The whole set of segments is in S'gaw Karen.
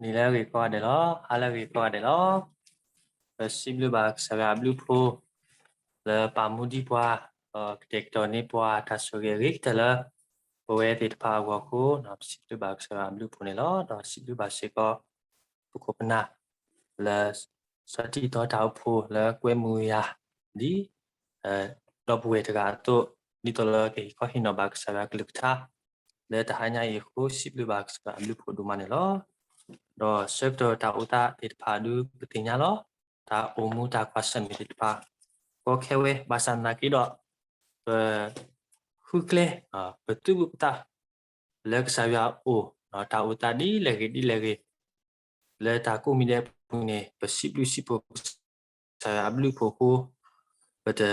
နံၤလၢအဂ့ၤကိးဂၤဒဲးလီၤ. ဟါလၢအဂ့ၤကိးဂၤဒဲးလီၤ. ပစံးဘျုးဘၣ်ကစၢ်ယွၤအဘျုးအဖှိၣ် လၢပာ်မူဒံးပှၤ, ဒီးကတဲာ်ကတီၤန့ၢ်ပှၤတၢ်ဆိၣ်ဂ့ၤအဂ့ၤကတၢၢ်လၢ ပဝဲသ့ၣ်တဖၣ်အဂီၢ်အဃိ, ပစံးဘျုးဘၣ်ကစၢ်ယွၤအဘျုးအဖှိၣ်န့ၣ်လီၤ. ဒီးစံးဘျုးဘၣ်စ့ၢ်ကီး ပခိၣ်ပနၢ် လၢ စီၤတံၢ်တီတၢ်အိၣ်ဖှိၣ်လၢကွဲမုာ်ယၤ ဒ် ဒီပုၢ်ဝဲၢ်တဂၤအသိး, ဒ်သိးလၢကဟ့ၣ်ခီဟ့ၣ်နီၤဘၣ်ကစၢ်ယွၤအကလုၢ်ကထါ လၢတဟါညါအံၤအဃိ, စံးဘျုးဘၣ်ကစၢ်ယွၤအဘျုးအဖှိၣ်ဒိၣ်မးန့ၣ်လီၤ. ဒီးဆၢကတီၢ်တၢ်အိၣ်သးသ့ၣ်တဖၣ်ဒုးပသ့ၣ်ညါလီၤ. တၢ်အိၣ်မူတၢ်ကွၢ်ဆၢၣ်မဲာ်သ့ၣ်တဖၣ် ကီခဲဝဲ ဘၣ်ဆၣ်သနာ်က့ဒီး ပဃုကျဲ ပသုးဘူးပသး လၢကစၢ်ယွၤအအိၣ်, တၢ်အိၣ်သးဒ်လဲၣ်ဂ့ၤဒ်လဲၣ်ဂ့ၤ လၢတၢ်ကိးမံၤဒဲးအပူၤန့ၣ် ပစံးဘျုးစံးဖှိၣ်ကစၢ်ယွၤအဘျုးအဖှိၣ်အဃိ, ပတ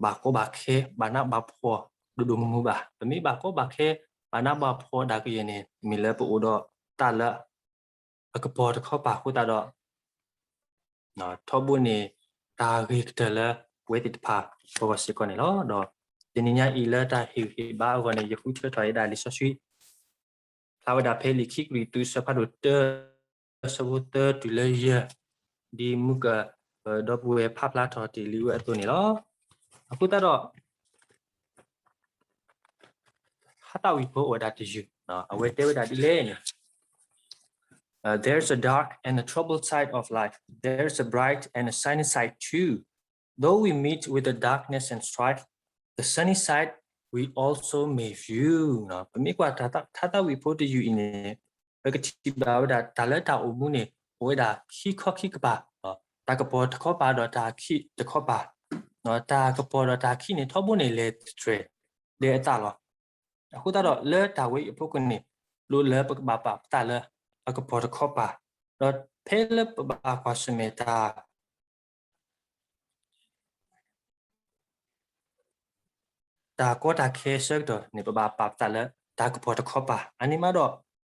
ဘၣ်ကီဘၣ်ခဲ ဘၣ်နးဘၣ်ဖှီၣ်ဒိၣ်ဒိၣ်မုၢ်မုၢ်ဘၣ်. ပမ့ၢ်ဘၣ်ကီဘၣ်ခဲ ဘၣ်နးဘၣ်ဖှီၣ်ဒၣ်ကယဲၢ်န့ၣ် မ့ၢ်လၢပအိၣ်ဒီးတၢ်လၢ အကပီၤတခီပၤအဃိသတးဒီး ထီဘိန့ၣ် တၢ်ဂ့ၤကတၢၢ်လၢပဝဲသ့ၣ်တဖၣ်အဂီၢ်စ့ၢ်ကီးန့ၣ်လီၤ. ဒီးတနံၤညါအံၤလၢတၢ်ဟ့ၣ်ဂံၢ်ဟ့ၣ်ဘါအဂီၢ်န့ၣ် ယဃုထၢထီၣ်ဝဲဒၣ်လံာ်စီဆှံ ဖျါဝဲဒၣ်ဖဲလံာ်ခံကရံၣ်သူး အဆၢဖးဒိၣ်တၢ အဆၢဖိသၢတုၤလၢယဲၢ်, ဒ်မုၢ်က ပဒီပုၢ်ဝဲၢ်ဖးဖျါထီၣ်တ့ၢ်လံဝဲအသိးန့ၣ်လီၤ. အဃိသတးဒီး ဟးသးဝံၣ်ဖိအိၣ်ဝဲဒၣ်တယုၢ်, အဝဲတဲဝဲဒၣ်ဒ်လဲၣ်န့ၣ်, There's a dark and a troubled side of life. There's a bright and a sunny side too. Though we meet with the darkness and strife, the sunny side we also may view. ပမ့ၢ်ကွၢ်ထးသးဝံၣ်ဖိတယုၢ်အံၤန့ၣ်, ပကထံၣ်ဘၣ်ဝဲဒၣ်တၢ်လၢတၢ်အိၣ်မူန့ၣ် အိၣ်ဝဲဒၣ်ခံခီခံကပၤ, တၢ်ကပီၤတခီပၤဒီးတၢ်ခံတခီပၤ, တၢ်ကပီၤဒီးတၢ်ခံန့ၣ် ထီဘိန့ၣ်လဲၤတတြဲၤဒဲးအသးလီၤ. အဃိသတးဒီးလၢတၢ်ဝဲအံၤအဖီခိၣ်န့ၣ် လိၣ်လၢပကဘၣ်ပာ်ပသးလၢအကပီၤတခီပၤ, ဒီးဖဲလၢပဘၣ်ကွၢ်ဆၢၣ်မဲာ်တၢ် တၢ်ကီတၢ်ခဲအဆၢကတီၢ်န့ၣ် ပဘၣ်ပာ်ပသးလၢတၢ်ကပီၤတခီပၤ, အန့ၣ်မးဒီး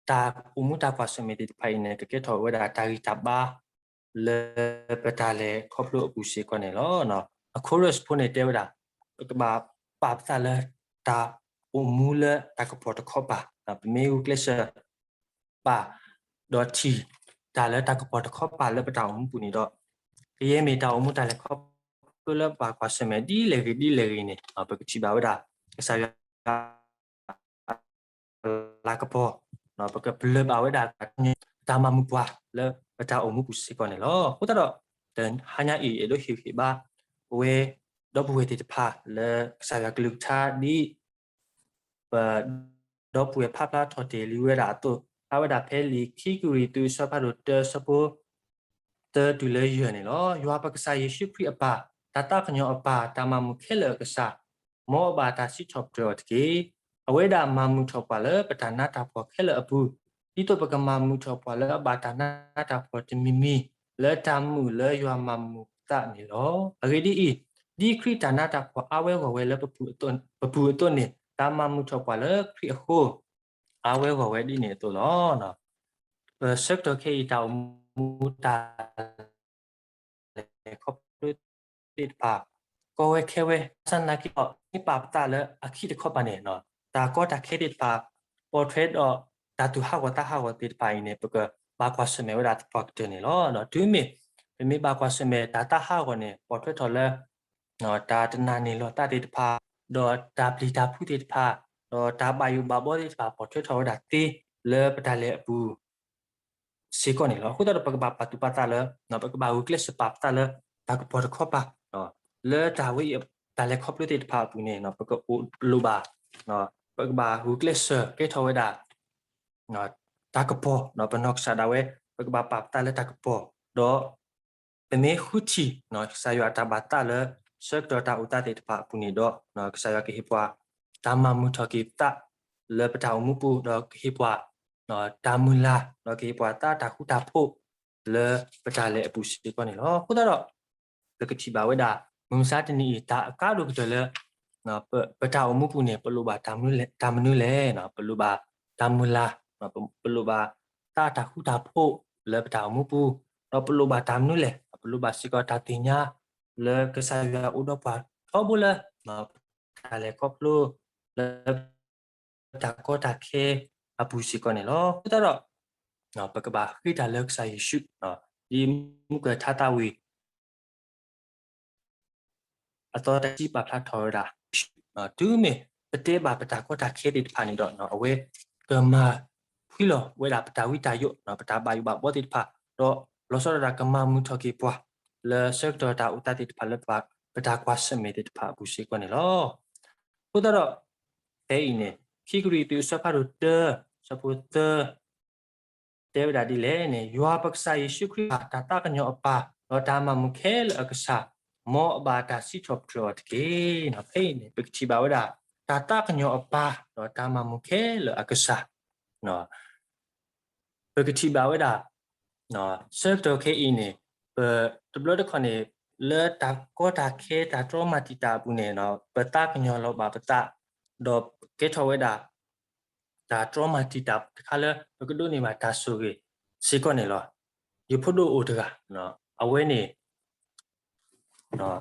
တၢ်အိၣ်မူတၢ်ကွၢ်ဆၢၣ်မဲာ်သ့ၣ်တဖၣ်အံၤန့ၣ် ကကဲထီၣ်ဝဲဒၣ်တၢ်ဂံၢ်တၢ်ဘါ လၢပတၢ်လဲၤခီဖျိအပူၤစ့ၢ်ကီးန့ၣ်လီၤ. အ chorus ဖိန့ၣ်တဲဝဲဒၣ် ပကဘၣ်ပာ်ပသးလၢတၢ်အိၣ်မူလၢတၢ်ကပီၤတခီပၤ, ပမ့ၢ်ဂုာ်ကျဲးစၢး ပာ်ဒီးထံၣ်တၢ်လၢတၢ်ကပီၤတခီပၤလၢပတၢ်အိၣ်မူပူၤန့ၣ်ဒီး, ကယဲၢ်မ့ၢ်တၢ်အိၣ်မူတၢ်လဲၤခီဖျိလၢပဘၣ်ကွၢ်ဆၢၣ်မဲာ်ဒ်လဲၣ်ဂ့ၤဒ်လဲၣ်ဂ့ၤန့ၣ် ပကထံၣ်ဘၣ်ဝဲဒၣ် ကစၢ်ယွၤ လၤကပီၤ, ပကပလၢၢ်ဘၣ်ဝဲဒၣ် တၢ်မၤမုာ်ပှၤလၢပတၢ်အိၣ်မူပူၤစ့ၢ်ကီးန့ၣ်လီၤ. အဃိသတးဒီး တဟါညါအံၤ အဲၣ်ဒိးဟ့ၣ်ဂံၢ်ဟ့ၣ်ဘါ ပဝဲဒီပုၢ်ဝဲၢ်သ့ၣ်တဖၣ်လၢကစၢ်ယွၤကလုၢ်ကထါဒ် ပဒီပုၢ်ဝဲၢ်ဖးဖျါထီၣ်တ့ၢ်လံဝဲဒၣ်အသိး, ဖျါဝဲဒၣ်ဖဲလံာ်ခံကရံၣ်သူး အဆၢဖးဒိၣ်တၢ အဆၢဖိသၢတုၤလၢယဲၢ်န့ၣ်လီၤ. ယွၤပကစၢ်ယ့ၣ်ၡူးခရံာ်အပၢ်, တၢ်သးကညီၤအပၢ်, တၢ်မၤမုာ်ခဲလၢာ်အကစၢ်, မ်အဘၣ်တၢ်စံးထီၣ်ပတြၢၤအီၤတက့ၢ်. အဝဲဒၣ်မၤမုာ်ထီၣ်ပှၤလၢပတၢ်နးတၢ်ဖှီၣ်ခဲလၢာ်အပူၤ, ဒ်သိးပကမၤမုာ်ထီၣ်ပှၤလၢအဘၣ်တၢ်နးတၢ်ဖှီၣ်တမံၤမံၤ လၢတၢ်မုာ်လၢယွၤမၤမုာ်ပသးန့ၣ်လီၤ. အဂ့ၢ်ဒ်အံၤ, ဒ်ခရံာ်တၢ်နးတၢ်ဖှီၣ်အါဝဲဂီၢ်ဝဲလၢပပူၤအသိးန့ၣ်, တၢ်မၤမုာ်ထီၣ်ပှၤလၢခရံာ်အဃိ အါဝဲဂီၢ်ဝဲဒ်န့ၣ်အသိးလီၤ. ပဆၢကတီၢ်ခဲအံၤ တၢ်အိၣ်မူတၢ် လဲၤခီဖျိသ့ၣ်တဖၣ် ကီဝဲခဲဝဲ, ဘၣ်ဆၣ်သနာ်က့ဒီး မ့ၢ်ပာ်ပသးလၢအခံတခီပၤန့ၣ်, တၢ်ကီတၢ်ခဲသ့ၣ်တဖၣ် ပိာ်ထွဲဒီးတၢ်သူၣ်ဟးဂီၤသးဟးဂီၤသ့ၣ်တဖၣ်အံၤန့ၣ် ပကဘၣ်ကွၢ်ဆၢၣ်မဲာ်ဝဲဒၣ်သပှၢ်ကတၢၢ်န့ၣ်လီၤ. တုၤမ့ၢ် ပမ့ၢ်ဘၣ်ကွၢ်ဆၢၣ်မဲာ်တၢ်သးဟးဂီၤန့ၣ် ပိာ်ထွဲထီၣ်လၢ တၢ်တနာ်န့ၢ်လီၤသးသ့ၣ်တဖၣ်, ဒီးတၢ်ပျံၤတၢ်ဖုးသ့ၣ်တဖၣ်, ဒီးတၢ်ဘၣ်ယိၣ်ဘၣ်ဘီသ့ၣ်တဖၣ် ပိာ်ထွဲထီၣ်ဝဲဒၣ်သ့လၢပတၢ်လဲၤအပူၤ စ့ၢ်ကီးန့ၣ်လီၤ. အဃိသတးဒီး ပကဘၣ်ပာ်သူၣ်ပာ်သးလၢ, ပကဘၣ်ဂုာ်ကျဲးစၢးပာ်ပသးလၢ တၢ်ကပီၤတခီပၤ, လၢတၢ်ဝဲအံၤ တၢ်လဲၤခီဖျိသ့ၣ်တဖၣ်အပူၤန့ၣ် ပကလိၣ်ဘၣ်, ပကဘၣ်ဂုာ်ကျဲးစၢးကဲထီၣ်ဝဲဒၣ် တၢ်ကပီၤ, ပနီၢ်ကစၢ်ဒၣ်ဝဲ ပကဘၣ်ပာ်ပသးလၢတၢ်ကပီၤ, ဒီး ပမ့ၢ်ဃုထံၣ် ကစၢ်ယွၤအတၢ်ဘၣ်သးလၢ ဆၢကတီၢ်တၢ်အိၣ်သးသ့ၣ်တဖၣ်အပူၤန့ၣ်ဒီး ကစၢ်ယွၤကဟ့ၣ်ပှၤ တၢ်မၤမုာ်ထီၣ်က့ၤပသး လၢပတၢ်အိၣ်မူပူၤ, ဒီးကဟ့ၣ်ပှၤ တၢ်မုၢ်လၢ်, ဒီးကဟ့ၣ်ပှၤသးတၢ်ဃူတၢ်ဖိး လၢပတၢ်လဲၤအပူၤစ့ၢ်ကီးန့ၣ်လီၤ. အဃိသတးဒီး ပကထံၣ်ဘၣ်ဝဲဒၣ် မုၢ်မဆါတနံၤအံၤ တၢ်အကါဒိၣ်ကတၢၢ်လၢ ပတၢ်အိၣ်မူပူၤန့ၣ် ပလိၣ်ဘၣ်တၢ်မနုၤလဲၣ်, ပလိၣ်ဘၣ်တၢ်မုၢ်လၢ်, ပလိၣ်ဘၣ်သးတၢ်ဃူတၢ်ဖိးလၢပတၢ်အိၣ်မူပူၤ, ဒီးပလိၣ်ဘၣ်တၢ်မနုၤလဲၣ်, ပလိၣ်ဘၣ်စ့ၢ်ကီးတၢ်သ့ၣ်ညါ လၢကစၢ်ယွၤအိၣ်ဒီးပှၤထီဘိလၢ တၢ်လဲၤခီဖျိ လၢ တၢ်ကီတၢ်ခဲအပူၤစ့ၢ်ကီးန့ၣ်လီၤ. အဃိသတးဒီး ပကဘၣ်ဃ့တၢ်လၢကစၢ်ယ့ၣ်ၡူး, ဒ်မူကထါသးဝံၣ် အသီတဆံပာ်ဖျါထီၣ်ဝဲဒၣ်, တုၤမ့ၢ်ပတဲဘၣ်ပတၢ်ကီတၢ်ခဲသ့ၣ်တဖၣ်န့ၣ်ဒီး အဝဲကမၤဖှံလီၤဝဲဒၣ်ပတၢ်ဝံတၢ်ယိး, ပတၢ်ဘၣ်ယိၣ်ဘၣ်ဘှီသ့ၣ်တဖၣ်, ဒီးလီၤဆီဒၣ်တၢ်ကမၤမုာ်ထီၣ်က့ၤပှၤ လၢဆၢကတီၢ်တၢ်အိၣ်သးသ့ၣ်တဖၣ်လၢပတၢ်ကွၢ်ဆၢၣ်မဲာ်သ့ၣ်တဖၣ်အပူၤစ့ၢ်ကီးန့ၣ်လီၤ. အဃိသတးဒီး ဖဲအံၤန့ၣ် ခံကရံၣ်သူးအဆၢဖးဒိၣ်တၢ အဆၢဖိသၢ တဲဝဲဒၣ်ဒ်လဲၣ်န့ၣ်, ယွၤပကစၢ်ယ့ၣ်ၡူးခရံာ် တၢ်သးကညီၤအပၢ် ဒီးတၢ်မၤမုာ်ခဲလၢာ်အကစၢ်, မ်အဘၣ်တၢ်စံးထီၣ်ပတြၢၤအီၤတက့ၢ်. ဖဲအံၤန့ၣ် ပကထံၣ်ဘၣ်ဝဲဒၣ် တၢ်သးကညီၤအပၢ် ဒီးတၢ်မၤမုာ်ခဲလၢာ်အကစၢ် ပကထံၣ်ဘၣ်ဝဲဒၣ် ဆၢကတီၢ်ခဲအံၤန့ၣ် ပတဘျီတခီၣ်န့ၣ် လၢတၢ်ကီတၢ်ခဲတၢ်တြီမၤတံာ်တာ်အပူၤန့ၣ် ပသးကညီၤလီၤဘၣ်ပသး ဒီးကဲထီၣ်ဝဲဒၣ် တၢ်တြီမၤတံာ်တာ်တခါလၢ ပကဒိးန့ၢ်ဘၣ်တၢ်ဆိၣ်ဂ့ၤစ့ၢ်ကီးန့ၣ်လီၤ. ယဖိဒိၣ်အိၣ်တဂၤ အဝဲန့ၣ်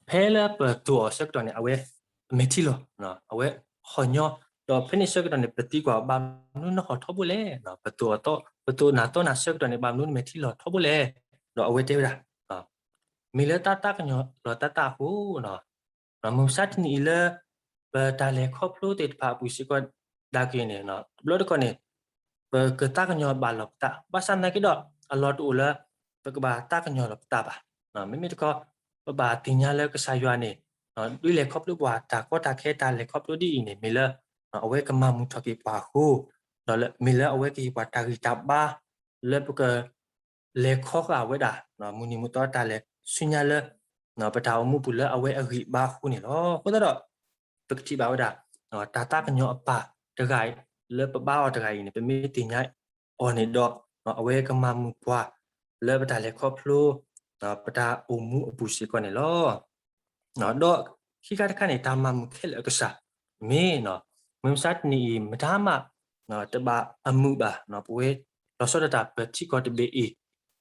ဖဲလၢပသိၣ်အီၤဆၢကတီၢ်န့ၣ် အဝဲအမဲာ်ထံလီၤ, အဝဲဟီၣ်ညီ, ဒီးဖဲန့ၣ်ဆၢကတီၢ်န့ၣ် ပသံကွၢ် ဘၣ်မနုၤနဟီၣ်ထီဘိလဲၣ်, ပသိၣ်အသီ ပသိၣ်နၢ်သီနၢ်ဆၢကတီၢ်န့ၣ် ဘၣ်မနုၤနမဲာ်ထံလီၤထီဘိလဲၣ်, ဒီးအဝဲတဲဝဲဒၣ် မ့ၢ်လၢတၢ်သးကညီၤလီၤတၢ်သးအဃိ, မုၢ်မဆါတနံၤအံၤလၢ ပတၢ်လဲၤခီဖျိသ့ၣ်တဖၣ်အပူၤစ့ၢ်ကီးဒၣ်က့ၤန့ၣ် တဘျီတခီၣ်န့ၣ် ပကသးကညီၤဘၣ်လီၤပသး ဘၣ်ဆၣ်သနာ်က့ဒီး အလီၢ်တအိၣ်လၢ ပကဘၣ်သးကညီၤလီၤပသးဘၣ်. မ့မ့ၢ်တခီ ပဘၣ်သ့ၣ်ညါလၢကစၢ်ယွၤန့ၣ် ဒ်လဲၤခီဖျိပှၤတၢ်ကီတၢ်ခဲတၢ်လဲၤခီဖျိဒ်အံၤန့ၣ် မ့ၢ်လၢ အဝဲကမၤမုာ်ထီၣ်က့ၤပှၤအဃိ, ဒီးမ့ၢ်လၢအဝဲကဟ့ၣ်ပှၤတၢ်ဂံၢ်တၢ်ဘါ လၢပက လဲၤခီဃာ်ဝဲဒၣ် မုၢ်နံၤမုၢ်သီတၢ်လဲၤဆူညါလၢ ပတၢ်အိၣ်မူပူၤလၢအဝဲအဂံၢ်အဘါအဃိန့ၣ်လီၤ. အဃိသတးဒီး ပကထံၣ်ဘၣ်ဝဲဒၣ် တၢ်သးကညီၤအပၢ်တဂၤအံၤ လၢပဘါအီၤတဂၤအံၤန့ၣ် ပမ့ၢ်သ့ၣ်ညါအီၤန့ၣ်ဒီး အဝဲကမၤမုာ်ပှၤ လၢပတၢ်လဲၤခီဖျိ ပတၢ်အိၣ်မူအပူၤစ့ၢ်ကီးန့ၣ်လီၤ. ဒီးခံခါတခါန့ၣ် တၢ်မၤမုာ်ခဲလၢာ်အကစၢ် မ့ၢ် မုၢ်မဆါတနံၤအံၤ မတၤမး တဘၣ်အမုာ်ဘၣ် ပဝဲ လီၤဆီဒၣ်တၢ်ပထံကီၢ်တဘ့ၣ်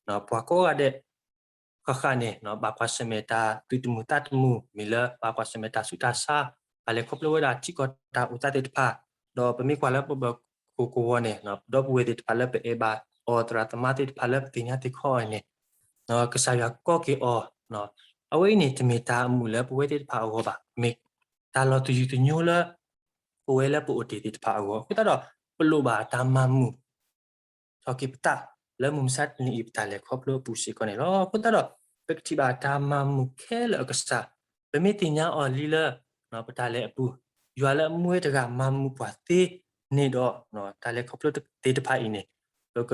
အံၤ ပှၤကိးဂၤဒဲး ဃၣ်ဃၣ်န့ၣ် ဘၣ်ကွၢ်ဆၢၣ်မဲာ်တၢ်သူၣ်တမုာ်သးတမုာ် မ့ၢ်လၢဘၣ်ကွၢ်ဆၢၣ်မဲာ်တၢ်ဆူးတၢ်ဆါ တၢ်လဲၤခီဖျိဝဲဒၣ်ထံကီၢ်တၢ်အိၣ်သးသ့ၣ်တဖၣ်, ဒီးပမ့ၢ်ကွၢ်လၢပဘၢၣ်ခိၣ်ကဝီၤန့ၣ် ဒီပုၢ်ဝဲၢ်သ့ၣ်တဖၣ်လၢပအဲၣ်ဘၣ်အီၤ သရၣ်သမါသ့ၣ်တဖၣ်လၢပသ့ၣ်ညါသ့ၣ်ခီအီၤန့ၣ် ကစၢ်ယွၤကိးက့ၤအီၤ, အဝဲအံၤန့ၣ် တမ့ၢ်တၢ်အမုာ်လၢပဝဲသ့ၣ်တဖၣ်အဂီၢ်ဘၣ်, မ့ၢ်တၢ်လီၤတယုၢ်တညိလၢ ပဝဲလၢပအိၣ်တ့ၢ်သ့ၣ်တဖၣ်အဂီၢ်, အဃိသတးဒီး ပလိၣ်ဘၣ်တၢ်မၤမုာ် ထီၣ်က့ၤပသး လၢမုၢ်မဆါတနံၤအံၤ ပတၢ်လဲၤခီဖျိအပူၤစ့ၢ်ကီးန့ၣ်လီၤ. အဃိသတးဒီး ပကထံၣ်ဘၣ်တၢ်မၤမုာ်ခဲလၢာ်အကစၢ်, ပမ့ၢ်သ့ၣ်ညါအီၤလံလၢ ပတၢ်လဲၤအပူၤ, ယွၤလၢအမူဝဲတဂၤမၤမုာ်ပှၤသ့န့ၣ်ဒီး တၢ်လဲၤခီဖျိသ့ၣ်တဖၣ်အံၤန့ၣ် ပက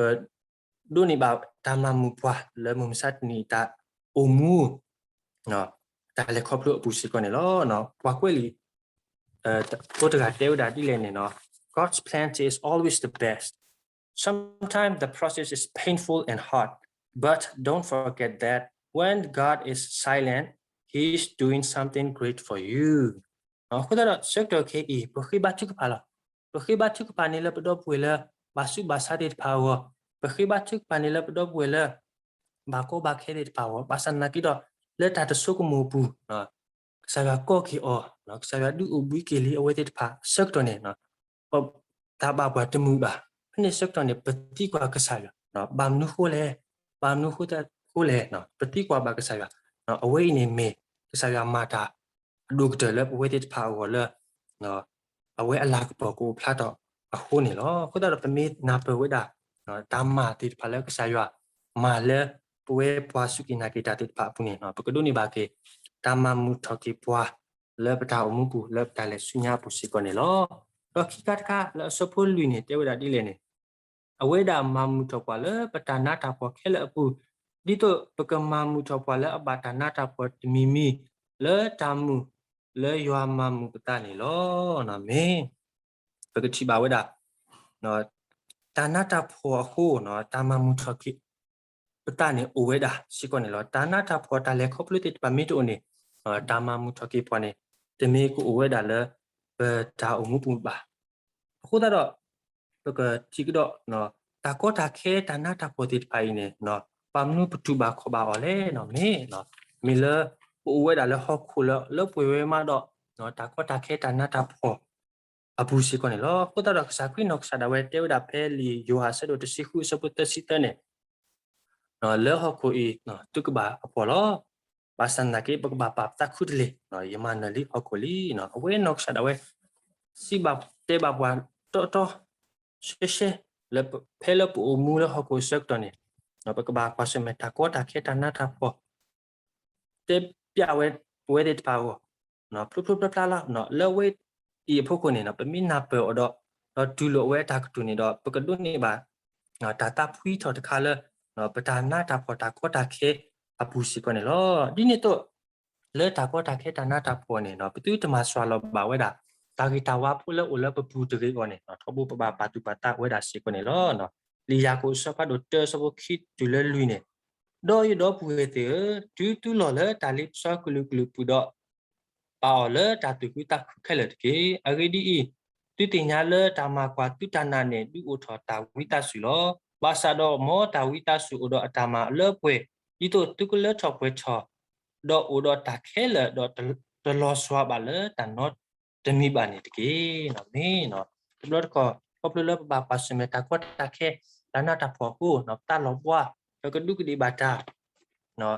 ဒိးန့ၢ်ဘၣ်တၢ်မၤမုာ်ပှၤလၢမုၢ်မဆါတနံၤအံၤတၢ်အိၣ်မူ တၢ်လဲၤခီဖျိအပူၤစ့ၢ်ကီးန့ၣ်လီၤ. ပှၤကွဲးလံာ် ဖိတဂၤတဲဝဲဒၣ်ဒ်လဲၣ်န့ၣ်, God's plan is always the best. Sometimes the process is painful and hard, but don't forget that when God is silent, He is doing something great for you. အဃိသတးဒီး ဆၢကတီၢ်ခဲအံၤ ပဃ့ဘါထုကဖၣ်လီၤ. ပဃ့ဘါထုကဖၣ်န့ၣ်လၢပဒီပုၢ်ဝဲၢ်လၢ ဘၣ်ဆူးဘၣ်ဆါသ့ၣ်တဖၣ်အဂီၢ်, ပဃ့ဘါထုကဖၣ်န့ၣ်လၢပဒီပုၢ်ဝဲၢ်လၢ ဘၣ်ကီဘၣ်ခဲသ့ၣ်တဖၣ်အဂီၢ်, ဘၣ်ဆၣ်သနာ်က့ဒီး လၢတၢ်တဆိကမိၣ်အပူၤ ကစၢ်ယွၤကိးက့ၤအီၤ, ကစၢ်ယွၤဒုးအိၣ်ဘှံးက့ၤလံအဝဲသ့ၣ်တဖၣ်အဆၢကတီၢ်န့ၣ် တၢ်ဘၣ်ပှၤတမုာ်ဘၣ်. ဖဲန့ၣ်ဆၢကတီၢ်န့ၣ် ပသံကွၢ်ကစၢ်ယွၤ, ဘၣ်မနုၤဃိလဲၣ်, ဘၣ်မနုၤဃိလဲၣ်, ပသံကွၢ်ဘၣ်ကစၢ်ယွၤ, အဝဲအံၤန့ၣ်မ့ၢ် ကစၢ်ယွၤမၤတၢ်အဒိၣ်ကတၢၢ်လၢပဝဲသ့ၣ်တဖၣ်အဂီၢ်လၢ အဝဲအလၤကပီၤကအိၣ်ဖျါထီၣ်အဃိန့ၣ်လီၤ. အဃိသတးဒီးပမ့ၢ်နၢ်ပၢၢ်ဝဲဒၣ် တၢ်မၤသ့ၣ်တဖၣ်လၢကစၢ်ယွၤမၤလၢပဝဲပှၤစူၢ်က့ၤနာ်က့ၤတၢ်သ့ၣ်တဖၣ်အပူၤန့ၣ် ပကဒိးန့ၢ်ဘၣ်က့ၤ တၢ်မၤမုာ်ထီၣ်က့ၤပှၤ လၢပတၢ်အိၣ်မူပူၤ လၢပတၢ်လဲၤဆူညါအပူၤစ့ၢ်ကီးန့ၣ်လီၤ. ဒီးခံခါတခါလၢအဆၢဖိလွံၢ်န့ၣ် တဲဝဲဒၣ်ဒ်လဲၣ်န့ၣ်, အဝဲဒၣ်မၤမုာ်ထီၣ်ပှၤလၢပတၢ်နးတၢ်ဖှီၣ်ခဲလၢာ်အပူၤ, ဒ်သိးပကမၤမုာ်ထီၣ်ပှၤလၢအဘၣ်တၢ်နးတၢ်ဖှီၣ်တမံၤမံၤ လၢတၢ်မုာ်လၢယွၤမၤမုာ်ပသးန့ၣ်လီၤ. မ့ၢ် ပကထံၣ်ဘၣ်ဝဲဒၣ် တၢ်နးတၢ်ဖှီၣ်အဃိ တၢ်မၤမုာ်ထီၣ်က့ၤပသးန့ၣ်အိၣ်ဝဲဒၣ်စ့ၢ်ကီးန့ၣ်လီၤ. တၢ်နးတၢ်ဖှီၣ်တၢ်လဲၤခီဖျိသ့ၣ်တဖၣ်မ့ၢ်တအိၣ်န့ၣ် တၢ်မၤမုာ်ထီၣ်က့ၤပှၤန့ၣ် တမ့ၢ်ကအိၣ်ဝဲဒၣ်လၢ ပတၢ်အိၣ်မူပူၤဘၣ်. အဃိသတးဒီး ပကထံၣ်ကဒီး တၢ်ကီတၢ်ခဲတၢ်နးတၢ်ဖှီၣ်သ့ၣ်တဖၣ်အံၤန့ၣ် ဘၣ်မနုၤပတူၢ်ဘၣ်ခီၣ်ဘၣ်အီၤလဲၣ်. မ့ၢ် မ့ၢ်လၢ ပအိၣ်ဝဲဒၣ်လၢဟီၣ်ခိၣ်လၢလၢပှဲၤဝဲမးဒီး တၢ်ကီတၢ်ခဲတၢ်နးတၢ်ဖှီၣ် အပူၤစ့ၢ်ကီးန့ၣ်လီၤ. အဃိသတးဒီး ကစၢ်ခရံာ်နီၢ်ကစၢ်ဒၣ်ဝဲတဲဝဲဒၣ်ဖဲလံာ်ယိၤဟၣ်အဆၢဒိၣ်တဆံဃုအဆၢဖိသၢဆံသၢန့ၣ်, လၢဟီၣ်ခိၣ်အံၤ သုကဘၣ်အဖှီၣ်လီၤ. ဘၣ်ဆၣ်သနာ်က့ ပကဘၣ်ပာ်ပသးခူတလ့ၢ်, ယမၤနၢၤလံဟီၣ်ခိၣ်လံ. အဝဲနီၢ်ကစၢ်ဒၣ်ဝဲ စံးဘၣ်တဲဘၣ်ပှၤတီတီ ရှဲရှဲ လၢဖဲလၢပအိၣ်မူလၢဟီၣ်ခိၣ်အဆၢကတီၢ်န့ၣ်, ပကဘၣ်ကွၢ်ဆၢၣ်မဲာ်တၢ်ကီတၢ်ခဲတၢ်နးတၢ်ဖှီၣ် တဲပျးဝဲပဝဲသ့ၣ်တဖၣ်အဂီၢ် ဖျိဖျိဖျါဖျါလီၤ. လၢအဝဲအံၤအဖီခိၣ်န့ၣ် ပမ့ၢ်နၢ်ပၢၢ်အီၤဒီး ဒီးတူၢ်လိာ်အဝဲအတၢ်ကတိၤန့ၣ်ဒီး ပကဒိးန့ၢ်ဘၣ် တၢ်သးဖှံထီၣ်တခါလၢ ပတၢ်နးတၢ်ဖှီၣ်တၢ်ကီတၢ်ခဲအပူၤစ့ၢ်ကီးန့ၣ်လီၤ. ဒ်န့ၣ်အသိး လၢတၢ်ကီတၢ်ခဲတၢ်နးတၢ်ဖှီၣ်န့ၣ် ပသုတမၤစှၤလီၤဘၣ်ဝဲဒၣ် တၢ်ဂ့ၤတၢ်ဝါဖိလၢအိၣ်လၢပပူၤတဂ့ၤအဂီၢ်န့ၣ် ထီဘိပဘၣ်ပာ်သူၣ်ပာ်သးဝဲဒၣ်စ့ၢ်ကီးန့ၣ်လီၤ. လံာ်ယၤကိာ်အဆၢဖးဒိၣ်တၢအဆၢဖိခံတုၤလၢလွံၢ်န့ၣ်, ဒီးယဒီပုၢ်ဝဲၢ်သ့ၣ်ဧၢ, တုၤသုလီၤလၢတၢ်လ့ပစီကလုာ်ကလုာ်အပူၤဒီး ပာ်အီၤလၢတၢ်သူၣ်ခုသးခုခဲလၢာ်တက့ၢ်. အဂ့ၢ်ဒ်အံၤ, သုသ့ၣ်ညါလၢတၢ်မၤကွၢ်သုတၢ်နာ်န့ၣ် ဒုးအိၣ်ထီၣ်တၢ်ဝံသးစူၤလီၤ. ဘၣ်ဆၣ်ဒီးမ်တၢ်ဝံသးစူၤအိၣ်ဒီးအတၢ်မၤအလၢအပှဲၤ ဒ်သိးသုကလၢထီၣ်ပှဲၤထီၣ် ဒီးအိၣ်ဒီးတၢ်ခဲလၢာ် ဒီးတလီၤစှၤဘၣ်လၢတၢ်နီတမံၤဘၣ်န့ၣ်တက့ၢ်. မ့ၢ်တဘျီတခီၣ် ခီဖျိလၢပဘၣ်ကွၢ်ဆၢၣ်မဲာ်တၢ်ကီတၢ်ခဲ တၢ်နးတၢ်ဖှီၣ်အဃိ ပသးလီၤဘှါ ပကဒူးကဒ့ၣ်ဘၣ်တၢ် ပပျံ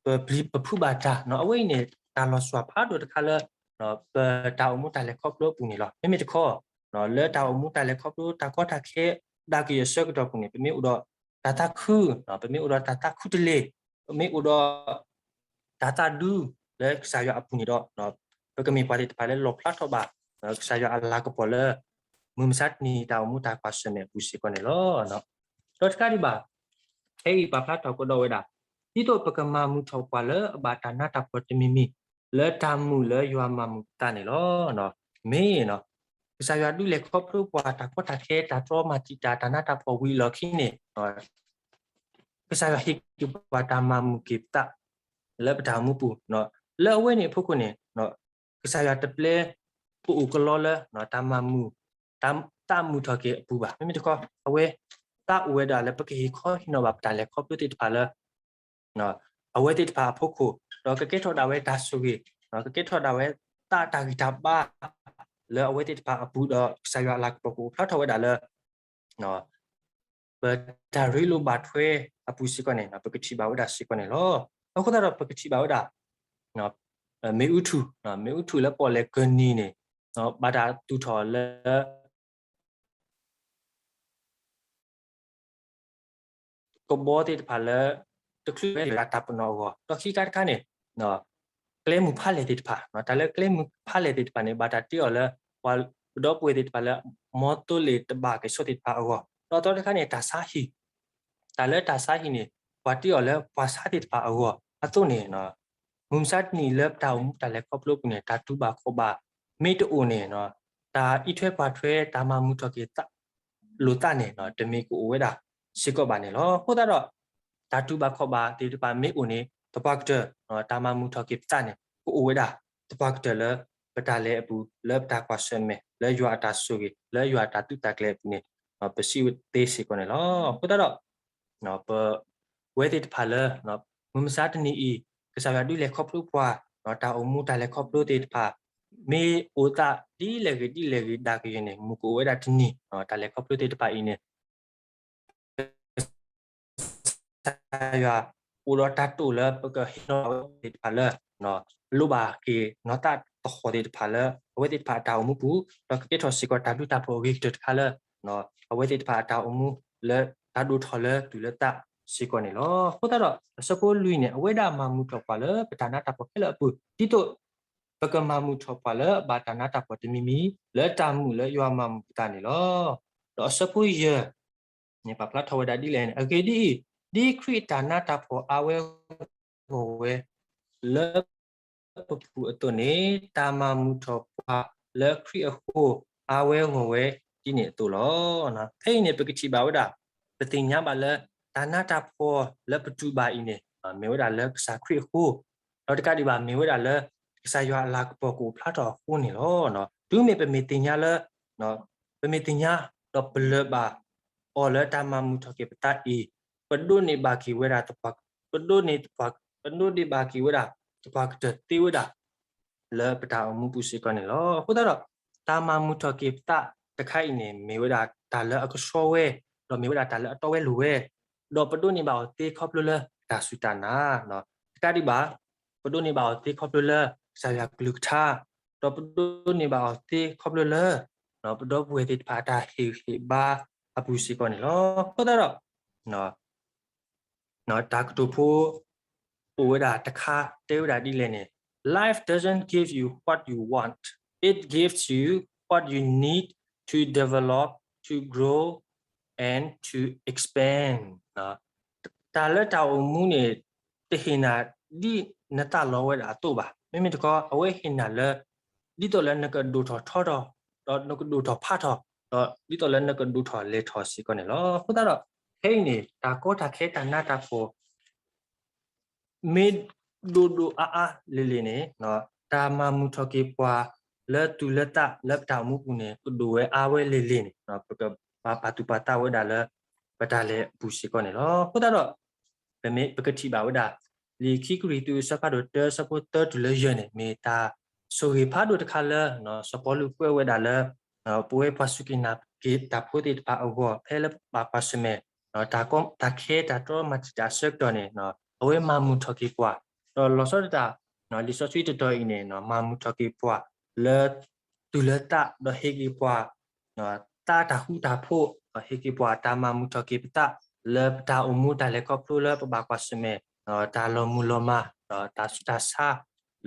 ၤပဖုးဘၣ်တၢ် အဝဲအံၤန့ၣ် တၢ်လီၤစှၤဖးဒိၣ်တခါလၢ ပတၢ်အိၣ်မူတၢ်လဲၤခီဖျိအပူၤန့ၣ်လီၤ. မ့မ့ၢ်တခီ လၢတၢ်အိၣ်မူတၢ်လဲၤခီဖျိတၢ်ကီတၢ်ခဲ ဒၣ်ကယဲၢ်အဆၢကတီၢ်ပူၤန့ၣ် ပမ့ၢ်အိၣ်ဒီးတၢ်သးခု ပမ့ၢ်အိၣ်ဒီးတၢ်သးခူတလ့ၢ် ပမ့ၢ်အိၣ်ဒီး တၢ်သးဒူလၢကစၢ်ယွၤအပူၤန့ၣ်ဒီး ပကမ့ၢ်ပှၤသ့ၣ်တဖၣ်လၢလီၣ်ဖျါထီၣ်ဘၣ် ကစၢ်ယွၤအလၤကပီၤလၢ မုၢ်မဆါတနံၤတၢ်အိၣ်မူတၢ်ကွၢ်ဆၢၣ်မဲာ်အပူၤစ့ၢ်ကီးန့ၣ်လီၤ. ဒီးတကးဒံးဘၣ် ဖဲအံၤပာ်ဖျါထီၣ်ကဒီးဝဲဒၣ် ဒ်သိးပကမၤမုာ်ထီၣ်ပှၤလၢအဘၣ်တၢ်နးတၢ်ဖှီၣ်တမံၤမံၤ လၢတၢ်မုာ်လၢယွၤမၤမုာ်ပသးန့ၣ်လီၤ. မ့ၢ် ကစၢ်ယွၤဒုးလဲၤခီဖျိပှၤတၢ်ကီတၢ်ခဲ တၢ်တြီမၤတံာ်တာ် တၢ်နးတၢ်ဖှီၣ်ဝံၤအလီၢ်ခံန့ၣ် ကစၢ်ယွၤဟ့ၣ်က့ၤပှၤတၢ်မၤမုာ်က့ၤပသး လၢပတၢ်အိၣ်မူပူၤ လၢအဝဲန့ၣ်အဖီခိၣ်န့ၣ် ကစၢ်ယွၤတပျဲပအိၣ်ကလီလၢ တၢ်မၤမုာ် တၢ်သးမုာ်ထီၣ်က့ၤအပူၤဘၣ်. မ့မ့ၢ်တခီ အဝဲ သးအိၣ်ဝဲဒၣ်လၢပကဟ့ၣ်ခီဟ့ၣ်နီၤဘၣ်ပတၢ်လဲၤခီဖျိသ့ၣ်တဖၣ်လၢ အဝဲသ့ၣ်တဖၣ်အဖီခိၣ် ဒီးကကဲထီၣ်ဒၣ်ဝဲတၢ်ဆိၣ်ဂ့ၤ ကကဲထီၣ်ဒၣ်ဝဲသးတၢ်ဂံၢ်တၢ်ဘါ လၢအဝဲသ့ၣ်တဖၣ်အပူၤဒီး ကစၢ်ယွၤအလၤကပီၤကအိၣ်ဖျါထီၣ်ဝဲဒၣ်လၢ ပတၢ်ရ့လိာ်ဘၣ်ထွဲအပူၤစ့ၢ်ကီးန့ၣ် ပကထံၣ်ဘၣ်ဝဲဒၣ်စ့ၢ်ကီးန့ၣ်လီၤ. အဃိသတးဒီးပကထံၣ်ဘၣ်ဝဲဒၣ် မ့ၣ်အူထူၣ် မ့ၣ်အူထူၣ်လၢပီၣ်လဲၣ်ကၢၢ်နံၤန့ၣ် ဘၣ်တၢ်သူၣ်ထီၣ်လၢ ကဘီသ့ၣ်တဖၣ်လၢ တချုးဝဲဒၣ်တၢ်ပနီၣ်အဂီၢ် ဒီးခံခါတခါန့ၣ် ကျဲမုၢ်ဖးလဲၢ်သ့ၣ်တဖၣ် တၢ်လၢကျဲမုၢ်ဖးလဲၢ်သ့ၣ်တဖၣ်န့ၣ် ဘၣ်တၢ်တ့အီၤလၢ ပှၤဒီပုၢ်ဝဲၢ်သ့ၣ်တဖၣ်လၢ မ်သိလ့ၣ်တဘၣ်က့ၤဆိသ့ၣ်တဖၣ်အဂီၢ် ဒီးသီတခါန့ၣ် တၢ်ဆါဟံၣ် တၢ်လၢတၢ်ဆါဟံၣ်န့ၣ် ပှၤတ့အီၤလၢပှၤဆါသ့ၣ်တဖၣ်အဂီၢ် အသိးန့ၣ် မုၢ်မဆါတနံၤလၢပတၢ်အိၣ်မူတၢ်လဲၤခီဖျိအပူၤန့ၣ် တၢ်တူၢ်ဘၣ်ခီၣ်ဘၣ် မ့ၢ်တအိၣ်န့ၣ် တၢ်အံးထွဲကွၢ်ထွဲ တၢ်မၤမုာ်ထီၣ်က့ၤလိာ်သးန့ၣ် တမ့ၢ်ကအိၣ်ဝဲဒၣ်စ့ၢ်ကီးဘၣ်န့ၣ်လီၤ. အဃိသတးဒီး တၢ်တူၢ်ဘၣ်ခီၣ်ဘၣ်သ့ၣ်တဖၣ်မ့ၢ်အိၣ်န့ၣ် သပှၢ်ကတၢၢ် တၢ်မၤမုာ်ထီၣ်က့ၤပသးန့ၣ် ကအိၣ်ဝဲဒၣ် သပှၢ်ကတၢၢ်လၢ ပတၢ်လဲၤအပူၤ လၢပတၢ်ကွၢ်ဆၢၣ်မဲာ် လၢယွၤအတၢ်ဆိၣ်ဂ့ၤ လၢယွၤအတၢ်သုးတၢ်ကျဲၤအပူၤန့ၣ် ပစံးသ့စ့ၢ်ကီးန့ၣ်လီၤ. အဃိသတးဒီး ပဝဲသ့ၣ်တဖၣ်လၢ မုၢ်မဆါတနံၤအံၤ ကစၢ်ယွၤဒုးလဲၤခီဖျိပှၤ တၢ်အိၣ်မူတၢ်လဲၤခီဖျိသ့ၣ်တဖၣ် မ့ၢ်အိၣ်သးဒ်လဲၣ်ဂ့ၤဒ်လဲၣ်ဂ့ၤဒၣ်ကယဲၢ်န့ၣ် မုၢ်ကအိၣ်ဝဲဒၣ်တနံၤ တၢ်လဲၤခီဖျိသ့ၣ်တဖၣ်အံၤန့ၣ် ကစၢ်ယွၤ အိၣ်ဒီးတၢ်တိာ်လၢပကဟ့ၣ်နီၤအဝဲသ့ၣ်တဖၣ်လၢ လိၣ်ဘၣ်က့ၤနီၢ်သးသဟီၣ်သ့ၣ်တဖၣ်လၢ အဝဲသ့ၣ်တဖၣ်အတၢ်အိၣ်မူပူၤ ဒီးကကဲထီၣ်စ့ၢ်ကီးတၢ်ဘျုးတၢ်ဖှိၣ်အဂ့ၤကတၢၢ်တခါလၢ အဝဲသ့ၣ်တဖၣ်အတၢ်အိၣ်မူလၢတၢ်ဒိၣ်ထီၣ်လၢသူၣ်လၢသးစ့ၢ်ကီးန့ၣ်လီၤ. အဃိသတးဒီး အဆၢဖိလွံၢ်န့ၣ် အဝဲဒၣ်မၤမုာ်ထီၣ်ပှၤလၢပတၢ်နးတၢ်ဖှီၣ်ခဲလၢာ်အပူၤ ဒ်သိး ပကမၤမုာ်ထီၣ်ပှၤလၢအဘၣ်တၢ်နးတၢ်ဖှီၣ်တမံၤမံၤ လၢတၢ်မုာ်လၢယွၤမၤမုာ်ပသးန့ၣ်လီၤ. ဒီးအဆၢဖိယဲၢ်န့ၣ် ပာ်ဖျါထီၣ်ဝဲဒၣ်ဒ်လဲၣ်န့ၣ် အဂ့ၢ်ဒ်အံၤ, ဒ်ခရံာ်အတၢ်နးတၢ်ဖှီၣ်အါဝဲဂီၢ်ဝဲ လၢပပူၤအသိးန့ၣ် တၢ်မၤမုာ်ထီၣ်ပှၤလၢခရံာ်အဃိ အါဝဲဂီၢ်ဝဲဒ်န့ၣ်အသိးလီၤ. ဖဲအံၤန့ၣ် ပကထံၣ်ဘၣ်ဝဲဒၣ် ပသ့ၣ်ညါဘၣ်လၢ တၢ်နးတၢ်ဖှီၣ်လၢပတူၢ်ဘၣ်အံၤန့ၣ် မ့ၢ်ဝဲဒၣ်လၢကစၢ်ခရံာ်အဃိ, ဒီးတကးဒံးဘၣ်မ့ၢ်ဝဲဒၣ်လၢ ကစၢ်ယွၤအလၤကပီၤကအိၣ်ဖျါထီၣ်အဃိန့ၣ်လီၤ. တုၤမ့ၢ်ပမ့ၢ်သ့ၣ်ညါလၢ ပမ့ၢ်သ့ၣ်ညါဒီးပလၢၢ်ဘၣ်အီၤလၢတၢ်မၤမုာ်ထီၣ်က့ၤပသးအံၤ, ပဒိးန့ၢ်ဘၣ်က့ၤဝဲဒၣ် ပဒိးန့ၢ် ပဒိးန့ၢ်ဘၣ်က့ၤဝဲဒၣ် သပှၢ်ကတၢၢ်သ့ဝဲဒၣ် လၢပတၢ်အိၣ်မူပူၤစ့ၢ်ကီးန့ၣ်လီၤ. အဃိသတးဒီး တၢ်မၤမုာ်ထီၣ်က့ၤပသးတခါအံၤန့ၣ် မ့ၢ်ဝဲဒၣ်တၢ်လၢအကဆှီဝဲ, ဒီးမ့ၢ်ဝဲဒၣ်တၢ်လၢအတီဝဲလိၤဝဲ, ဒီးပဒိးန့ၢ်ဘၣ်အီၤသ့ခီဖျိလၢတၢ်စူၢ်တၢ်နာ်, တကးဒံးဘၣ် ပဒိးန့ၢ်ဘၣ်အီၤသ့ခီဖျိလၢကစၢ်ယွၤကလုၢ်ကထါ, ဒီးပဒိးန့ၢ်ဘၣ်အီၤသ့ခီဖျိလၢ ပဒီပုၢ်ဝဲၢ်သ့ၣ်တဖၣ်အတၢ်ဟ့ၣ်ဂံၢ်ဟ့ၣ်ဘါအပူၤစ့ၢ်ကီးန့ၣ်လီၤ. အဃိသတးဒီး တၢ်ကတိၤဖိ အိၣ်ဝဲဒၣ်တခါတဲဝဲဒၣ်ဒ်လဲၣ်န့ၣ်, Life doesn't give you what you want. It gives you what you need to develop, to grow, and to expand. တၢ်လၢတၢ်အိၣ်မူန့ၣ် တဟ့ၣ်နၤဒ်နသးလီဝဲဒၣ်အသိးဘၣ်. မ့မ့ၢ်တခီ အဝဲဟ့ၣ်နၤလၢ ဒ်သိးလၢနကဒိၣ်ထီၣ်ထီထီၣ်, ဒီးနကဒိၣ်ထီၣ်ဖးထီၣ်, ဒီးဒ်သိးလၢနကဒိၣ်ထီၣ်လဲၤထီၣ်စ့ၢ်ကီးန့ၣ်လီၤ. အဃိသတးဒီး ခဲအံၤန့ၣ် တၢ်ကီတၢ်ခဲတၢ်နးတၢ်ဖှီၣ် မ့ၢ်ဒိၣ်ဒိၣ်အါအါလံၤလံၤန့ၣ် တၢ်မၤမုာ်ထီၣ်က့ၤပှၤလၢတုၤလၢသးလၢပတၢ်အိၣ်မူပူၤန့ၣ် ကဒိၣ်ဝဲအါဝဲလံၤလံၤန့ၣ် ပကဘၣ်ပာ်သူၣ်ပာ်သးဝဲဒၣ်လၢ ပတၢ်လဲၤအပူၤစ့ၢ်ကီးန့ၣ်လီၤ. အဃိသတးဒီး ပမ့ၢ်ပကထံၣ်ဘၣ်ဝဲဒၣ် လံာ်ခံကရံၣ်သူး အဆၢဖးဒိၣ်တၢ အဆၢဖိသၢတုၤလၢယဲၢ်န့ၣ် မ့ၢ်တၢ်ဆိၣ်ဂ့ၤဖးဒိၣ်တခါလၢ စီၤပီလူးကွဲးဝဲဒၣ်လၢ ပဝဲပှၤစူၢ်က့ၤနာ်က့ၤတၢ်ဖိသ့ၣ်တဖၣ်အဂီၢ် ဖဲလၢပဘၣ်ကွၢ်ဆၢၣ်မဲာ် တၢ်ကီတၢ်ခဲတၢ်တြီမၤတံာ်တာ်အဆၢကတီၢ်န့ၣ် အဝဲမၤမုာ်ထီၣ်က့ၤပှၤ, ဒီးလီၤဆီဒၣ်တၢ် လံာ်စီဆှံတတီၤအံၤန့ၣ် မၤမုာ်ထီၣ်က့ၤပှၤ လၢ တုၤလၢသး ဒီးဟ့ၣ်က့ၤပှၤ သးတၢ်ဃူတၢ်ဖိး, ဟ့ၣ်က့ၤပှၤတၢ်မၤမုာ်ထီၣ်က့ၤပသး လၢပတၢ်အိၣ်မူတၢ်လဲၤခီဖျိလၢပဘၣ်ကွၢ်ဆၢၣ်မဲာ် တၢ်လီၤမုၢ်လီၤမၢ် ဒီးတၢ်ဆူးတၢ်ဆါ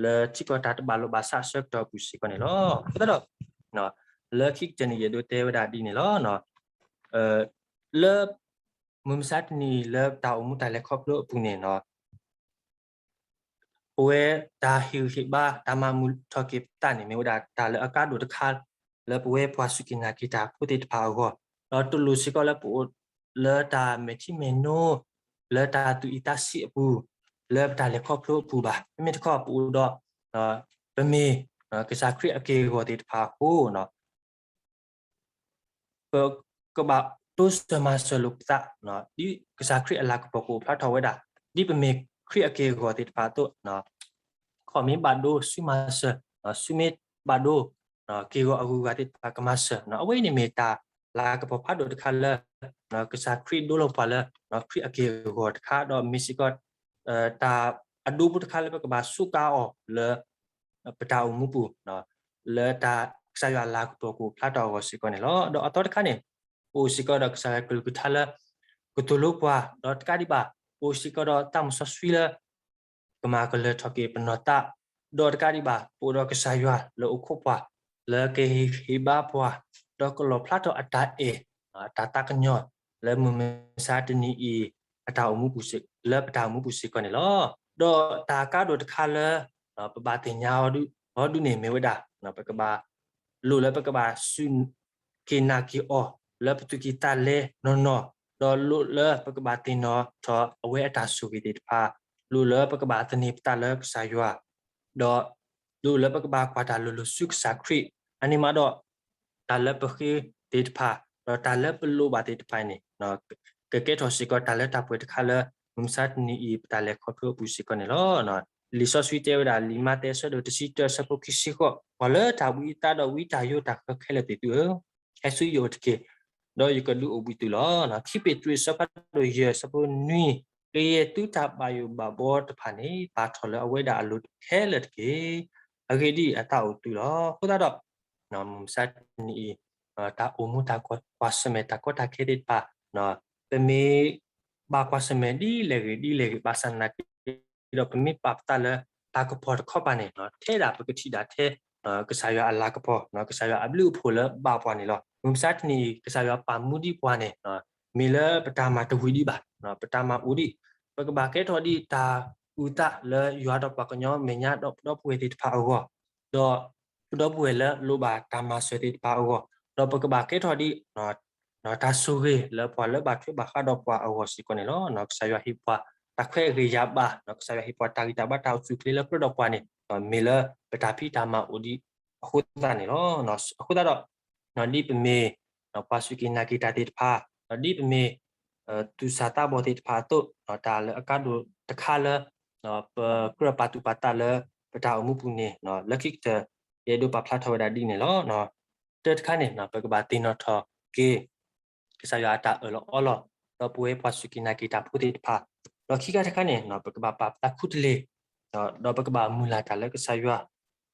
လၢထံကီၢ်တၢ်တဘၣ်လိာ်ဘၣ်စးအဆၢကတီၢ်အပူၤစ့ၢ်ကီးန့ၣ်လီၤ. အဃိသတးဒီး လၢခံကတၢၢ်န့ၣ် ယအဲၣ်ဒိးတဲဝဲဒၣ်ဒ်န့ၣ်လီၤ. လၢ မုၢ်မဆါတနံၤအံၤလၢပတၢ်အိၣ်မူတၢ်လဲၤခီဖျိအပူၤန့ၣ် ပဝဲတၢ်ဟ့ၣ်ဂံၢ်ဟ့ၣ်ဘါ တၢ်မၤမုာ်ထီၣ်က့ၤပသးန့ၣ် မ့ၢ်ဝဲဒၣ်တၢ်လၢအကါဒိၣ်တခါ လၢပဝဲပှၤစူၢ်က့ၤနာ်က့ၤတၢ်ဖိသ့ၣ်တဖၣ်အဂီၢ်, ဒီးတလိၣ်စ့ၢ်ကီးလၢပအိၣ်လၢတၢ်မဲာ်ထံမဲာ်နိ လၢတၢ်သူၣ်အံၣ်သးဆံးအပူၤ လၢပတၢ်လဲၤခီဖျိအပူၤဘၣ်. မ့မ့ၢ်တခီ ပအိၣ်ဒီး ပမ့ၢ် ကစၢ်ခရံာ်အက့ၢ်အဂီၤသ့ၣ်တဖၣ်အဃိ ပကဘၣ်တိစၢၤမၤစၢၤလိာ်ပသး ဒ်ကစၢ်ခရံာ်အလၤကပီၤကအိၣ်ဖျါထီၣ်ဝဲဒၣ် ဒ်ပမ့ၢ်ခရံာ်အက့ၢ်အဂီၤသ့ၣ်တဖၣ်အသိး, ခီၣ်မ့ၢ်ဘၣ်ဒိ စုမၤစၢၤ, စုမ့ၢ်ဘၣ်ဒိ က့ၢ်ဂီၤအဂုၤအဂၤသ့ၣ်တဖၣ်ကမၤစၢၤ, အဝဲအံၤန့ၣ်မ့ၢ်တၢ်လၤကပီၤဖးဒိၣ်တခါလၢ ကစၢ်ခရံာ်ဒိလီၤပှၤလၢ ခရံာ်အက့ၢ်အဂီၤတခါ ဒီးမ့ၢ်စ့ၢ်ကီး တၢ်အဒိဖိတခါလၢပကဘၣ်စူးကါအီၤလၢ ပတၢ်အိၣ်မူပူၤ လၢတၢ်ကစၢ်ယွၤအလၤကပီၤကအိၣ်ဖျါထီၣ်အဂီၢ်စ့ၢ်ကီးန့ၣ်လီၤ. ဒီးအသီတခါန့ၣ် ပအိၣ်စ့ၢ်ကီးဒီးကစၢ်ယွၤကလုၢ်ကထါလၢ ကသိၣ်လိပှၤ, ဒီးတကးဒံးဘၣ် ပအိၣ်စ့ၢ်ကီးဒီးသးမုၢ်စီဆှံလၢ ကမၤကလၢၤထီၣ်က့ၤပနီၢ်သး, ဒီးတကးဒံးဘၣ် ပအိၣ်ဒီးကစၢ်ယွၤလၢအိၣ်ခိးပှၤ လၢကဟ့ၣ်ဂံၢ်ဟ့ၣ်ဘါပှၤ, ဒီးကလီၣ်ဖျါထီၣ်အတၢ်အဲၣ် အတၢ်သးကညီၤ လၢမုၢ်မဆါတနံၤအံၤ အတၢ်အိၣ်မူပူၤစ့ၢ် လၢပတၢ်အိၣ်မူပူၤစ့ၢ်ကီးန့ၣ်လီၤ. ဒီးတၢ်ကါဒိၣ်တခါလၢ ပဘၣ်သ့ၣ်ညါအီၤဒုး အီၤဒုးန့ၣ်မ့ၢ်ဝဲဒၣ် ပကဘၣ် လိၣ်လၢပကဘၣ်စူၢ်က့ၤနာ်က့ၤအီၤ လၢပသူၣ်ကံၢ်သးလဲနီၢ်နီၢ်, ဒီးလိၣ်လၢပကဘၣ်သ့ၣ်နီၣ်ထီၣ်အဝဲအတၢ်ဆိၣ်ဂ့ၤသ့ၣ်တဖၣ်, လိၣ်လၢပကဘၣ်သန့ၤပသးလၢကစၢ်ယွၤ, ဒီးလိၣ်လၢပကဘၣ်ကွၢ်တၢ်လိၤလိၤဆူကစၢ်ခရံာ်, အန့ၣ်မးဒီး တၢ်လၢပဃ့သ့ၣ်တဖၣ် ဒီးတၢ်လၢပလိၣ်ဘၣ်သ့ၣ်တဖၣ်န့ၣ် ကကဲထီၣ်စ့ၢ်ကီးတၢ်လၢတၢ်ပှဲၤတခါလၢ မုၢ်မဆါတနံၤအံၤ ပတၢ်လဲၤခီဖျိအပူၤစ့ၢ်ကီးန့ၣ်လီၤ. လံာ်စီဆှံတဲဝဲဒၣ် လံာ်မးသဲအဆၢဒိၣ်တဆံတၢ အဆၢဖိခံဆံဃိး, ပှၤလၢတၢ်ဝံအသးဒီးဝံတၢ်ယိးတၢ်ဃၢခဲလၢာ်သ့ၣ်သုဧၢ, ဟဲဆူယအိၣ်တက့ၢ်, ဒီးယကဒုးအိၣ်ဘှံးသုလီၤ. ခံပ့းတရူး အဆၢဖးဒိၣ်ယဲၢ် အဆၢဖိနွံ, ကယဲၢ်သုတၢ်ဘၣ်ယိၣ်ဘၣ်ဘှီတဖၣ်န့ၣ် ပာ်ထီၣ်လၢအဝဲဒၣ်အလိၤခဲလၢာ်တက့ၢ်. အဂ့ၢ်ဒ်အံၤ, အသးအိၣ်သုလီၤ. အဃိသတးဒီး မုၢ်မဆါတနံၤအံၤ တၢ်အိၣ်မူတၢ်ကွၢ်ဆၢၣ်မဲာ်တၢ်ကီတၢ်ခဲသ့ၣ်တဖၣ် ပမ့ၢ်ဘၣ်ကွၢ်ဆၢၣ်မဲာ်ဒ်လဲၣ်ဂ့ၤဒ်လဲၣ်ဂ့ၤ ဘၣ်ဆၣ်သနာ်က့ဒီး ပမ့ၢ်ပာ်ပသးလၢတၢ်ကပီၤတခီပၤန့ၣ် ထဲဒၣ်ပကထံၣ်ဒၣ်ထဲ ကစၢ်ယွၤအလၤကပီၤ ကစၢ်ယွၤအဘျုးအဖှိၣ်လၢဘၣ်ပှၤန့ၣ်လီၤ. မုၢ်မဆါတနံၤအံၤ ကစၢ်ယွၤပာ်မူဒံးပှၤန့ၣ် မ့ၢ်လၢပတၢ်မၤတဝံၤဒံးဘၣ်, ပတၢ်မၤအိၣ်ဒံး, ပကဘၣ်ကဲထီၣ်ဒံးတၢ်အုၣ်သးလၢယွၤဒီးပှၤကညီမဲာ်ညါဒီးပဒီပုၢ်ဝဲၢ်သ့ၣ်တဖၣ်အဂီၢ်, ဒီးပဒီပုၢ်ဝဲၢ်လၢလိၣ်ဘၣ်တၢ်မၤစၢၤသ့ၣ်တဖၣ်အဂီၢ်, ဒီးပကဘၣ်ကဲထီၣ်ဒံး တၢ်ဆိၣ်ဂ့ၤလၢပှၤလၢဘၣ်ထွဲဘၣ်ဃးဒီးပှၤအဂီၢ်စ့ၢ်ကီးန့ၣ်လီၤ. ကစၢ်ယွၤဟ့ၣ်ပှၤတၢ်ခွဲးအဂ့ၤယာ်ဘၣ်, ကစၢ်ယွၤဟ့ၣ်ပှၤတၢ်ဂံၢ်တၢ်ဘါတၢ်အိၣ်ဆူၣ်အိၣ်ချ့လၢကြၢးဒီးပှၤန့ၣ် မ့ၢ်လၢပတၢ်ဖံးတၢ်မၤအိၣ်ဒံးအဃိသတးန့ၣ်လီၤ. အဃိသတးဒီး ဒ်ပမ့ၢ် ပှၤစူၢ်က့ၤနာ်က့ၤတၢ်သ့ၣ်တဖၣ်, ဒ်ပမ့ၢ် သူၣ်စၢ်သးဘီၣ်သ့ၣ်တဖၣ်အသိး, တၢ်လၢအကါဒိၣ်တခါလၢ ပကြၢးပာ်သူၣ်ပာ်သးလၢပတၢ်အိၣ်မူပူၤန့ၣ် လၢခံကတၢၢ် ယအဲၣ်ဒိးပာ်ဖျါထီၣ်ဝဲဒၣ်ဒ်န့ၣ်လီၤ. တၢတခါန့ၣ် ပကဘၣ်သ့ၣ်နီၣ်ထီၣ်က့ၤ ကစၢ်ယွၤအတၢ်အၢၣ်လီၤအီလီၤ, ဒီးပဝဲပှၤစူၢ်က့ၤနာ်က့ၤတၢ်ဖိသ့ၣ်တဖၣ်, ဒီးခံခါတခါန့ၣ် ပကဘၣ်ပာ်ပသးခူတလ့ၢ်, ဒီးပကဘၣ်မုၢ်လၢ်တၢ်လၢကစၢ်ယွၤ,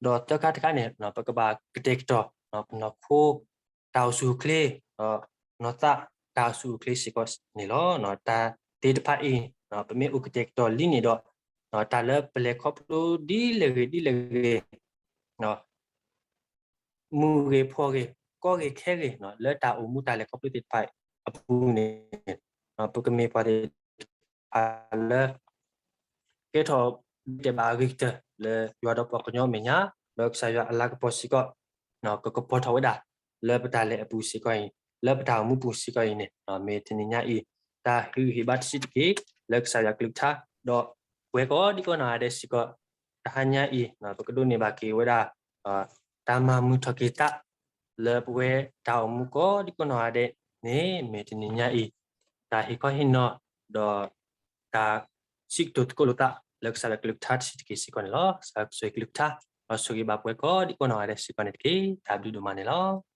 ဒီးသၢခါတခါန့ၣ် ပကဘၣ်ကတဲာ်ကတီၤ ပနီၢ်ခိ တၢ်အိၣ်ဆူၣ်အိၣ်ချ့, ဒီးနီၢ်သး တၢ်အိၣ်ဆူၣ်အိၣ်ချ့စ့ၢ်ကီးန့ၣ်လီၤ. တၢ်သ့ၣ်တဖၣ်အံၤ ပမ့ၢ်အိၣ်ကတဲာ်ကတီၤလံန့ၣ်ဒီး တၢ်လၢပလဲၤခီဖျိဒ်လဲၣ်ဂ့ၤဒ်လဲၣ်ဂ့ၤ မုၢ်ဂ့ၤဖှီၣ်ဂ့ၤ ကီဂ့ၤခဲဂ့ၤ လၢတၢ်အိၣ်မူတၢ်လဲၤခီဖျိသ့ၣ်တဖၣ်အပူၤန့ၣ် ပကမ့ၢ်ပှၤသ့ၣ်တဖၣ်လၢ ကဲထီၣ်ဘၣ်တၢ်ဘၣ်အဂ့ၤကတၢၢ်လၢယွၤဒီးပှၤကညီအမဲာ်ညါ, ဒီးကစၢ်ယွၤအလၤကပီၤစ့ၢ်ကီး ကကပီၤထီၣ်ဝဲဒၣ် လၢပတၢ်လဲၤအပူၤစ့ၢ်ကီးအံၤ, လၢပတၢ်အိၣ်မူပူၤစ့ၢ်ကီးအံၤန့ၣ် မ့ၢ်တနံၤညါအံၤ တၢ်ဟ့ၣ်ဂံၢ်ဟ့ၣ်ဘါတဆံးတက့ၢ် လၢကစၢ်ယွၤကလုၢ်ကထါ, ဒီးပဝဲကိးဒံကိးနီၢ်ဂၤဒဲးစ့ၢ်ကီး တဟါညါအံၤ ပကဒိးန့ၢ်ဘၣ်က့ၤဝဲဒၣ် တၢ်မၤမုာ်ထီၣ်က့ၤသး လၢပဝဲတၢ်အိၣ်မူကိးဒံကိးနီၢ်ဂၤဒဲးန့ၣ် မ့ၢ်တနံၤညါအံၤ တၢ်ဟ့ၣ်ခီဟ့ၣ်နီၤ ဒီး တၢ်စံးကတိၤသကိးလိာ်သး လၢကစၢ်ယွၤကလုၢ်ကထါတဆံးတက့ၢ်စ့ၢ်ကီးန့ၣ်လီၤ. ကစၢ်ယွၤကဆိၣ်ဂ့ၤကလုၢ်ကထါ ဒီးဆိၣ်ဂ့ၤဘၣ်ပဝဲကိးဒံကိးနီၢ်ဂၤဒဲးစ့ၢ်ကီးန့ၣ်တက့ၢ်. တၢ်ဘျုးဒိၣ်မးန့ၣ်လီၤ.